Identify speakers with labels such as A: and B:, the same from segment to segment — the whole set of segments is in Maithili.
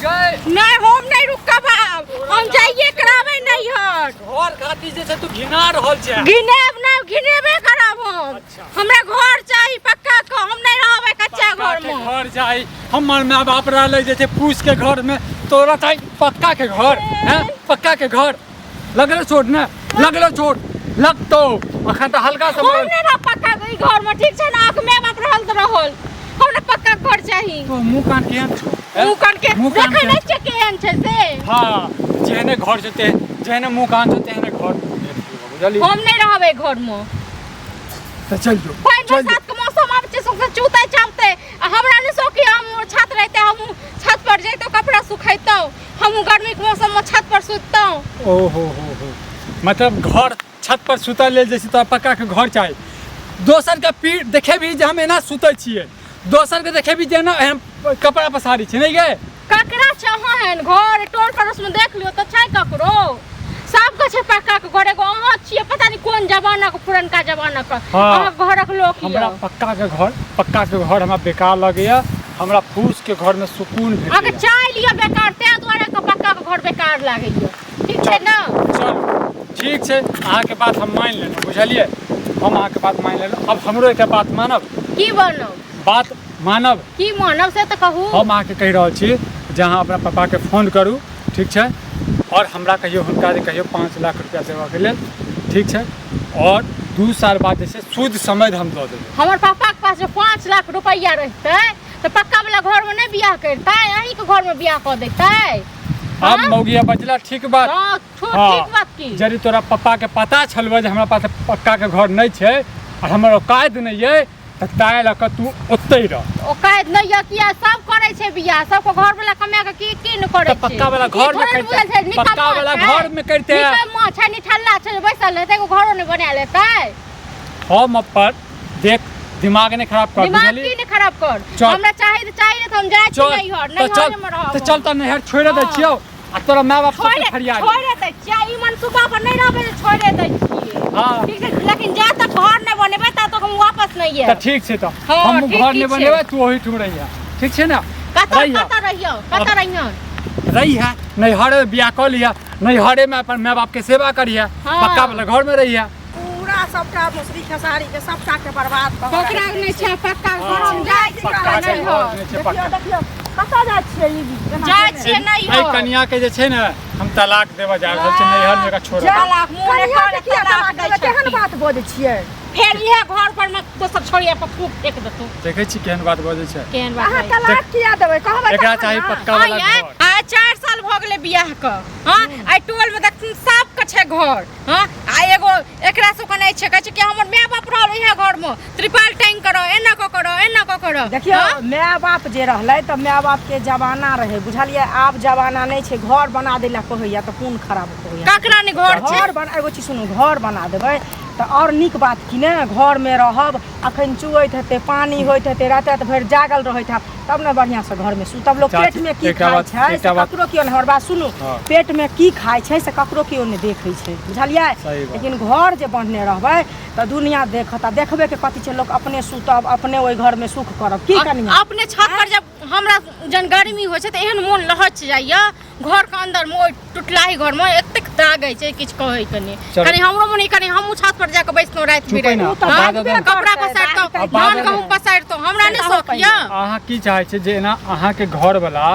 A: गए।
B: नहीं, हम नहीं रुकब आब, हम जाइए कराबै नैहर।
A: घर खातिर जे छै तू घिना रहल छै।
B: घिनेब नहि, घिनेबे करब हम।
A: अच्छा।
B: हमरा घर चाही पक्का के, हम नहीं रहबै कच्चा
A: पक्का
B: घर
A: के
B: में।
A: घर चाही। हमर माय बाप रहलै जे छै फूस के घर में, तोरा चाही पक्का के घर। हैं, पक्का के घर लगलो चोट ने, लगलो चोट लगतो अखन तऽ हल्का से
B: हम नहीं रह पक्का के ई घर में, ठीक छै ना? आँख में बाप रहल तऽ रहल, हमरा पक्का के घर चाही।
A: तो मुँह कान केहन छौ? हैं?
B: मुँह कान के
A: मुँह कान
B: देखै
A: केहन
B: नहि छियै केहन छै से।
A: हाँ, जेहने घर छौ तेहन, जेहने मुँह कान छौ तेहने घर बुझलियै।
B: हम नहीं रहबै घर में।
A: तऽ चल जो,
B: पानि
A: चल जो।
B: बरसात के मौसम आबै छै, सौंसे चूतै चापतै, आ हमरा नहि शौक हम छत रहितै, हम छत पर जैतहुँ, कपड़ा सुखैतहुँ, हम गर्मी के मौसम में छत पर सुततहुँ।
A: ओ हो हो हो, मतलब घर छत पर सुतल लेल जे छै तोरा पक्का के घर चाही। दोसर के पीठ देखेबही जे हम एना सुतै छियै, दोसर के देखेबही जे एना हम कपड़ा पसारै छियै, नहि गे?
B: ककरा छै अहाँ एहन घर? टोल पड़ोस में देख लियौ तऽ छै ककरो? सबके छै पक्का के घर, एगो अहाँ छियै पता नहि कोन जमाना के, पुरनका जमाना के।
A: हाँ।
B: अहाँ घरक लोक यऽ।
A: हमरा पक्का के घर, पक्का के घर हमरा बेकार लगैया, हमरा फूस के घर में सुकून
B: अहाँके
A: भेटैया।
B: चाय लिअ बेकार, ताहि दुआरे के पक्का के घर बेकार लागैया, ठीक छै ने?
A: चलू ठीक छै, अहाँके बात हम मानि लेलहुँ, बुझलियै? हम अहाँके बात मानि लेलहुँ। अब हमरो एकटा बात मानब?
B: की बनब?
A: बात मानब?
B: की मानब से तऽ कहू।
A: हम अहाँके कहि रहल छी जे अहाँ अपना पापाके फोन करू, ठीक छै? आओर हमरा कहियौ, हुनका जे कहियौ 5 लाख रुपया देबऽके लेल, ठीक छै? आओर 2 साल बाद जे छै सूद समेत हम दऽ देबै।
B: हमर पापाके पास जे 5 लाख रुपैआ रहितै तऽ पक्का वाला घरमे नहि बियाह करितै, अहीँके घरमे बियाह कऽ दैतै।
A: आब मौगिया बजला ठीक बात।
B: हाँ,
A: हाँ।
B: ठीक बात की?
A: यदि तोरा पप्पाके पता छलौ जे हमरा पास पक्काके घर नहि छै आ हमर औकात नहि अइ, तऽ ताहि लऽ कऽ तू ओतहि रह।
B: औकात नहि यऽ किया? सब करै छै बियाह, सबके घर वाला कमा कऽ की की नहि करै
A: तऽ
B: छै?
A: पक्का वाला
B: ई
A: घर मे
B: थोड़े ने
A: करितै।
B: बुझल छै, निकम्मा
A: पक्का वाला
B: छै।
A: घर मे करितै।
B: निकम्मा छै, निठल्ला छै, बैसल रहतै, एगो घरो नहि बना लेतै।
A: हम अपन देख दिमाग नहि खराब कर,
B: दिमाग
A: बुझलियै?
B: की नहि खराब कर?
A: चल।
B: हमरा चाही तऽ चाही, नहि तऽ हम जाइ छी
A: चल
B: नैहर,
A: तऽ चल,
B: नैहरे मे रहब।
A: तऽ चल, तऽ नैहर छोड़ि दै
B: हाँ।
A: छियौ आ तोरा माय बाप सबके
B: छोड़े
A: फरियाद।
B: छोड़े दै छियै, ई मनसूबा पर नहि रहबै जे छोड़े दै छियै।
A: हाँ।
B: ठीक छै, लेकिन जा तक घर नहि बनेबै ता तक हम वापस नहि
A: तऽ
B: आयब।
A: ठीक छै, तऽ
B: हाँ,
A: हम
B: ठीक
A: घर
B: की
A: नहि
B: छै?
A: बनेबै, तू ओहिठाम रहिहे, ठीक छै ने?
B: कतऽ?
A: रहिहे।
B: कतऽ रहियौ, कतऽ रहियौ?
A: रहिहे नैहरे, बियाह कऽ लिहे नैहरे में, अपन माय बाप के सेवा करिहे।
B: हाँ।
A: पक्का वाला घर में रहिहे।
C: पूरा सबटा मसुरी खेसारी के सबटा के बर्बाद कऽ के
B: ककरा नहि छै पक्का घर? हम जाइ छी
A: पक्का के
B: नैहर।
A: घर नहि छै पक्का।
C: देखियौ, देखियौ कतऽ जाइ छियै ई एना
B: जाइ
C: केने?
B: छियै नैहर।
A: एहि कनिया के जे छै ने हम तलाक देबऽ जा रहल छी, नैहर में एकरा छोड़ब।
B: तलाक मुँह नहि
C: कनिया
B: करे,
C: के किया
B: तलाक
C: तलाक
B: दै
C: देबै? केहन
B: छथिन।
C: बात बजै छियै?
B: फेर इएह घर पर में दोसर छोड़िया पर थूक फेंक देतौ।
A: देखै छी केहन बात बजै छै।
B: केहन बात
C: अहाँ
B: बजै?
C: तलाक किया देबै कहबै
A: एकरा
C: तखन
A: चाही
C: ने।
A: पक्का वाला
B: आँय,
A: घर।
B: आइ 4 साल भऽ गेलै बियाह के। हाँ, आइ टोल में देखथिन सबके छै घर। हाँ, आ एगो एकरा सबके नहि छै। कहै छै कि हमर माय बाप रहल इएह घर में, त्रिपाल टांगि कऽ रह, एना कऽ कऽ रह, एना कऽ कऽ रह।
C: देखियौ,
B: हाँ?
C: माय बाप जे रहलै तऽ माय बाप के जमाना रहै, बुझलियै? आब जमाना नहि छै। घर बना दै लए कहैया तऽ कोन खराब कहैया?
B: ककरा नहि घर छै?
C: घर बना, एगो चीज सुनू, घर बना देबै तऽ आओर नीक बात कि ने? घरमे रहब, अखन चुअैत हेतै, पानि होइत हेतै, राति राति भरि जागल रहैत हैब, तब ने बढ़िआँसँ घरमे सुतब। लोक
A: चाची,
C: पेटमे की
A: एकटा
C: खाइ
A: बात-
C: छै से
A: एकटा बात-
C: ककरो केओ नहि, हमर बात सुनू,
A: हाँ।
C: पेटमे की खाइ छै से ककरो केओ नहि देखै छै, बुझलियै?
A: सही बात।
C: लेकिन घर जे बन्हने रहबै तऽ दुनिया देखत, आ देखबेके कथी छै? लोक अपने सुतब, अपने ओहि घरमे सुख करब की कनिया?
B: अपने छत पर जब हमरा जहन गर्मी होइ छै तऽ एहन मोन लहच जाइया, घर के अंदर में ओहि टुटलाही घर में एतेक दागै छै, किछु कहै के नहि।
A: चलू।
B: कनि हमरो मोन होइया, कनि हमहूँ छत पर जाके बैसलहुँ राति
A: चुपै
B: बिराति।
A: ना,
C: ओ तऽ
B: हाँ?
A: बाद में-
B: कपड़ा
C: करतै,
B: पसारितहुँ,
C: बात
B: धान
A: में-
B: गहूँम पसारितहुँ, हमरा नहि
C: से
B: शौक यऽ।
A: अहाँ की चाहै छी जे एना अहाँके घर वाला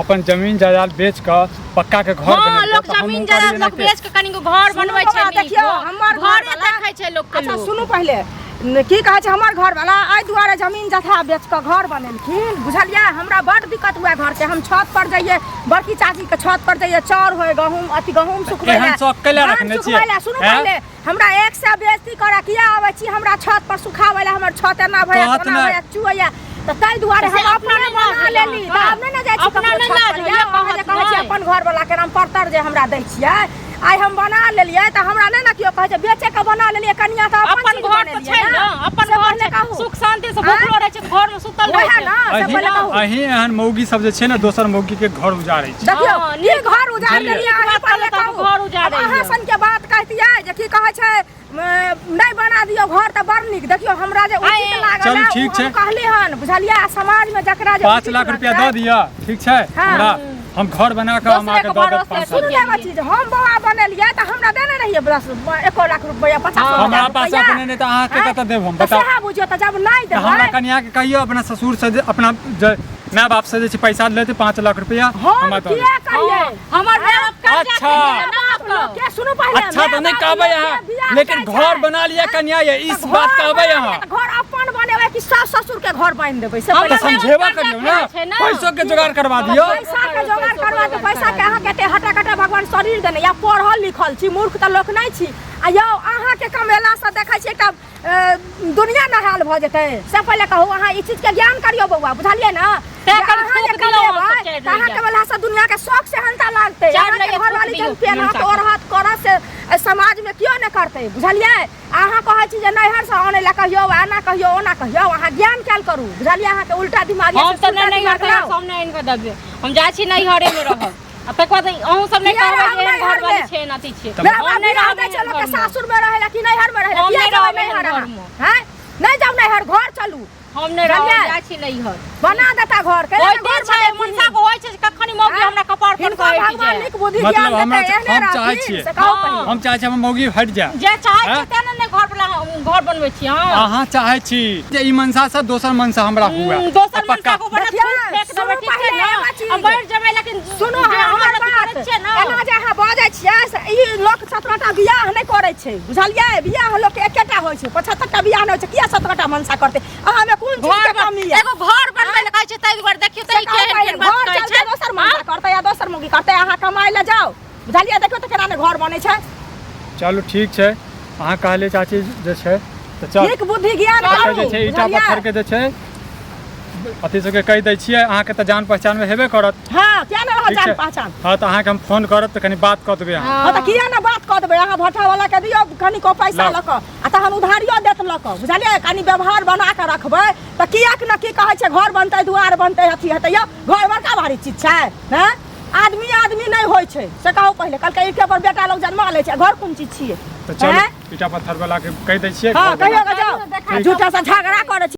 A: अपन जमीन जायदाद बेच कऽ पक्का के घर
B: हाँ,
A: बनेलकै,
B: लोक
A: तऽ हमहूँ
B: जमीन
A: करी
B: जायदाद लोक
A: एनाहिते।
B: बेच के कनि घर
C: सुनू
B: बनबै छै
C: बौआ,
B: नीक।
C: देखियौ, हमर
B: घरे
C: घरवला-
B: देखै छै लोक के
C: अच्छा
B: लोक।
C: सुनू पहिले, की कहै छै, हमर घरवला एहि दुआरे जमीन जथा बेच कऽ घर बनेलखिन, बुझलियै? हमरा बड्ड दिक्कत हुए घरके, हम छत पर जइयै, बड़की चाचीके छत पर जइयै, चाउर होय, गहूँम, अथी गहूँम सुखबै
A: एहन
C: लए,
A: शौक कैला
C: धान
A: रखने छियै?
C: सुखबै लए। सुनू
A: हैं?
C: पहिले, हमरा एक सए बेइज्जती करऽ किया आबै छी हमरा छत पर सुखाबै लए? हमर छत एना भए
A: कहत
C: ओना
A: नहि।
C: भए चुअइया, तऽ ताहि दुआरे
B: से
C: हम
B: अपना
C: अपने
B: नहि
C: बना
B: लाज
C: लेली।
B: होइए
C: तऽ आब नहि ने जाइ छी
B: अपना
C: ककरो
B: नहि
C: छत
B: लाज
C: पर।
B: होइए,
C: यौ, अहाँ जे
B: कहत
C: कहै छी
B: नहि।
C: अपन घरवला के नाम परतर जे हमरा दै छियै, आइ हम बना लेलियै तऽ हमरा नहि ने केओ कहै छै बेचे के बना लेलियै कनिया, तऽ अपन
B: अपन
C: चीज
B: घर तऽ
C: बनेलियै
B: छै ने, अपन
C: से
B: घर
C: पहिले
B: छै,
C: कहू।
B: सुख शांति से भूखलो रहै छै तऽ घर में सुतल रहै
C: वएह
B: छै।
C: ने, से
A: अहीं
C: पहिले कहू।
A: अहीं एहन मौगी सब जे छै ने दोसर मौगी के घर उजाड़ै छै।
C: देखियौ,
B: हँ,
C: की
B: नीक
C: घर उजाड़
A: बुझलियै।
C: देलियै अहाँ
B: नीक बात
C: पहिले
B: कहलहुँ तऽ
C: कहू।
B: घर उजाड़ैए।
C: आब अहाँ सन के बात कहतियै जे की कहै छै, नहि बना दियौ घर तऽ बड़ नीक। देखियौ, हमरा जे उचित
B: आइ-
C: लागल
A: चलू,
C: है,
A: ठीक
C: ओ हम
A: छै।
C: कहली हन, बुझलियै? आ समाजमे जकरा जे
A: 5
C: उचित
A: लाख रुपया
C: लगतै-
A: दऽ दिअ, ठीक छै?
C: हाँ।
A: हमरा हम घर बना कऽ हम
B: दोसरे
A: अहाँके
B: के
A: दऽ देब
B: भरोसे
A: 5
C: सुनू
A: साल
C: ने एगो चीज, हम बौआ बनेलियै तऽ हमरा देने रहियै बस 1 लाख रुपया, 50
B: हँ।
A: हमरा
C: हजार
A: पास
C: रुपैआ।
A: अपने नहि तऽ अहाँके
C: आँय?
A: कतऽ देब हम
C: तऽ
A: बताउ।
C: सएह बुझियौ तऽ जब नहि
A: तऽ हमरा
C: देबै
A: कनिया के कहियौ अपना ससुर से जे अपना जे माय बाप से जे छै पैसा लेते 5 लाख रुपया
C: हम
A: हमरा दऽ
C: किया
A: देब।
C: कहियै?
B: हँ, हमर माय बाप कर्जा
A: अच्छा।
B: खेने ना
C: बाप लोग के सुनू पहिले,
A: अच्छा तऽ
C: माय
A: नहि
C: बाप
A: कहबै
C: लोग के
A: अहाँ
C: बियाह
A: लेकिन
C: जाइ
A: घर
C: छै।
A: बना लिअ कनिया ये इस
C: तऽ
A: बात
C: घर
A: कहबै
C: बना लिअ
A: अहाँ
C: तऽ घर अपन बनेबै कि सास ससुर के घर बान्हि देबै से
B: हमरा
A: तऽ
C: पहिले
B: माय
A: समझेबा
B: बाप
A: करियौ
B: कर्जा
A: ने
B: खाइ छै ने।
A: पैसो के जोगाड़ करवा दियौ।
C: पैसा के जोगाड़ करवा के पैसा के अहाँके एते हटा कटा भगवान शरीर देने या पढ़ल लिखल छी, मूर्ख तऽ लोक नहि छी। आ यौ अहाँके कमेलासँ देखै छी एकटा दुनिया नहाल भऽ जेतै। से पहिले कहू, अहाँ ई चीजके ज्ञान करियौ बौआ, बुझलियै ने?
B: तैं
C: जे
B: कनि
C: अहाँ जे
B: थूक दियौ,
C: कमेबै
B: अहाँ सब चारि
C: तऽ अहाँके
B: लैया।
C: वलासँ दुनियाके शौक सेहनता लागतै।
B: चारि
C: अहाँके
B: लैया,
C: घरवाली
B: थूक
C: जहन
B: दियौ,
C: पेनहत
B: मनसा के।
C: ओढ़त करत से एहि समाजमे केओ नहि करतै, बुझलियै? अहाँ कहै छी जे नैहरसँ आनै लए कहियौ, एना कहियौ, ओना कहियौ। अहाँ ज्ञान कयल करू, बुझलियै? अहाँके उल्टा दिमाग यऽ
B: हम
C: से
B: तऽ
C: सुलटा
B: नहि
C: दिमाग
B: नैहर
C: लाउ।
B: हम नहि आनि कऽ देबै, हम जाइ छी नैहरेमे रहब। आ तकर बाद अहूँ सब नहि
C: किया
B: कहबै
C: रहब
B: जे एहन
C: नैहरमे?
B: घरवाली छै, एहन अथी छै।
C: मेरा
B: हम
C: बाप
B: नहि
C: बियाह
B: रहब
C: दै छै
B: एहन
C: लोकके
B: घरमे।
C: सासुरमे रहै लए कि नैहरमे रहै लए?
B: हम
C: किया
B: नहि
C: जेबै
B: रहब एहन
C: नैहर अहाँ?
B: घरमे।
C: हैं? नहि जाउ नैहर, घर चलू।
B: हम नहि रहब,
C: बुझलियै?
B: जाइ छी नैहर।
C: बना देता घर के,
B: होइते
C: घर
B: छै,
C: बनेथिन।
B: मनसा के होइ छै जे कखन मौगी
C: आँय?
B: हमरा कपार पर
C: हिनको
B: कहै
C: भगवान
B: छै।
C: नीक बुद्धि
A: मतलब
C: ज्ञान
A: हमरा
C: देतै, एहने
A: हम चाहै
C: रहथिन,
A: छियै।
C: से कहू
B: हँ।
C: पहिले।
A: हम चाहै छी हमर मौगी हटि जाय।
B: जे चाहै
A: आँय?
B: छै तें ने घर वाला घर बनबै छी अहाँ।
A: अहाँ चाहै छी जे ई मनसा से दोसर मनसा हमरा हुए।
B: दोसर
A: पक्का।
B: मनसा के ऊपर
C: देखियौ,
B: थूक फेंक देबै,
C: सुनू
B: ठीक छै
C: पहिले
B: ने?
C: एगो चीज।
B: आ मरि जेबै लेकिन
C: सुनू
B: जे
C: अहाँ
B: हमर
C: हमर
B: अथी
C: बात।
B: करै छियै ने।
C: एना जे अहाँ बजै छियै से ई लोक 17टा बियाह नहि करै छै, बुझलियै? बियाह लोक एकेटा होइ छै, 75टा बियाह नहि होइ छै। किया 17टा मनसा करतै? अहाँमे कोन चीज
B: घर
C: के कमी यऽ?
B: एगो घर बनबै लए कहै छै ताहि दुआरे देखियौ
C: से
B: तऽ ई
C: कहू
B: केहन
C: पहिले,
B: केहन बात
C: घर
B: कहै
C: चलतै
B: छै।
C: दोसर मनसा करतै या दोसर मौगी करतै, अहाँ कमाइ लए जाउ, बुझलियै? देखियौ तऽ केना ने घर बनै छै।
A: चलू ठीक छै, अहाँ कहलियै चाची जे छै तऽ चल
C: नीक बुद्धि ज्ञान
A: एतऽ
C: करू,
A: जे छै ईटा
C: बुझलियै?
A: पत्थर के जे छै अथी सबके कहि दै छियै, अहाँके तऽ जान पहचानमे हेबे करत।
C: हँ, किया नहि रहत
A: ठीक
C: जान
A: छै।
C: पहचान?
A: हँ तऽ अहाँके हम फोन करब तऽ कनि बात कऽ देबै अहाँ।
C: हँ तऽ किया ने बात कऽ देबै? अहाँ भट्ठा वाला के दियौ कनिको पैसा
A: लाउ।
C: लऽ कऽ आ तहन उधारियो देत लऽ कऽ, बुझलियै? कनि व्यवहार बना कऽ रखबै तऽ किएक ने की कहै छै घर बनतै दुआर बनतै अथी हेतै। यौ घर बड़का भारी चीज छै? हँ, आदमी आदमी नहि होइ छै से कहू पहिले। कहलकै ईटे पर बेटा लोग जन्मा लै छै, घर कोन चीज छियै?
A: तऽ चलू
C: आँय?
A: ईटा पत्थर वाला के कहि दै छियै।
C: हँ
A: घर बना
C: कहियो कऽ जाउ, झूठा सँ झगड़ा करै छी।